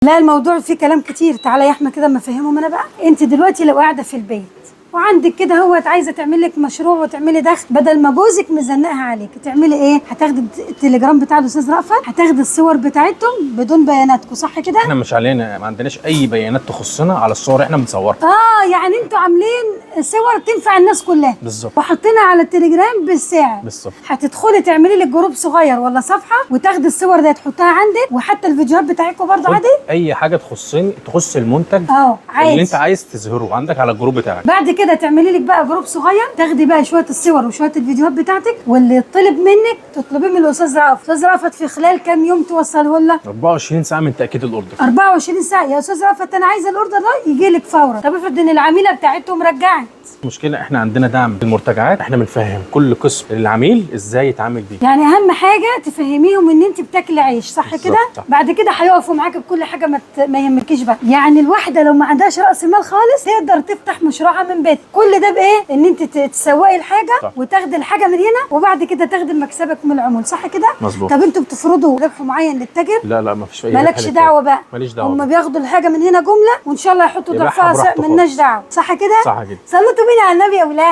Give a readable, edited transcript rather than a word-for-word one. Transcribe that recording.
لا الموضوع فيه كلام كتير، تعالى يا احمد كده اما افهمهم انا بقى. انت دلوقتي لو قاعدة في البيت وعندك كده هو عايزه تعمل لك مشروع وتعملي دخل بدل ما جوزك مزنقها عليك، تعملي ايه؟ هتاخدي التليجرام بتاع الاستاذ رأفت، هتاخدي الصور بتاعتهم بدون بياناتكم، صح كده؟ احنا مش علينا، ما عندناش اي بيانات تخصنا على الصور احنا بنصورها. يعني انتوا عاملين صور تنفع الناس كلها. بالظبط. وحاطينها على التليجرام بالسعر. بالظبط. هتدخلي تعملي لك group صغير ولا صفحة وتاخدي الصور دي تحطها عندك، وحتى الفيديوهات بتاعتكم برضه خد عادي. اي حاجة تخصني، تخص المنتج عادي اللي انت عايز تظهره عندك على ال group بتاعك. بعد كده تعملي لك بقى group صغير، تاخدي بقى شوية الصور وشوية الفيديوهات بتاعتك، واللي يطلب منك تطلبيه من الاستاذ رأفت. استاذ رأفت في خلال كام يوم توصله لنا؟ 24 ساعة من تاكيد ال order. 24 ساعة يا استاذ رأفت انا عايزه ال order ده يجي لك فورا. طب افرض ان العميله بتاعتهم رجعت؟ المشكلة احنا عندنا دعم المرتجعات، احنا بنفهم كل قسم للعميل ازاي يتعامل بيه. يعني اهم حاجة تفهميهم ان انت بتاكلي عيش، صح بالظبط، كده؟ صح. بعد كده هيقفوا معاك بكل حاجة، ما يهمكيش بقى. يعني الواحدة لو ما عندهاش راس مال خالص تقدر تفتح مشروعها من بيت. كل ده بايه؟ ان انت تسوقي الحاجة صح. وتاخدي الحاجة من هنا، وبعد كده تاخدي مكسبك من العمول، صح كده؟ مظبوط. طب انتوا بتفرضوا ربح معين للتاجر؟ لا لا، ما فيش اي مالكش دعوه بقى. ماليش دعوه هم بقى. بياخدوا الحاجة من هنا جملة، وان شاء الله يحطوا يبيعها ضعفها، براحته مالناش خالص. دعوه، صح كده؟ صح كده. صليتوا بينا على النبي يا ولاد.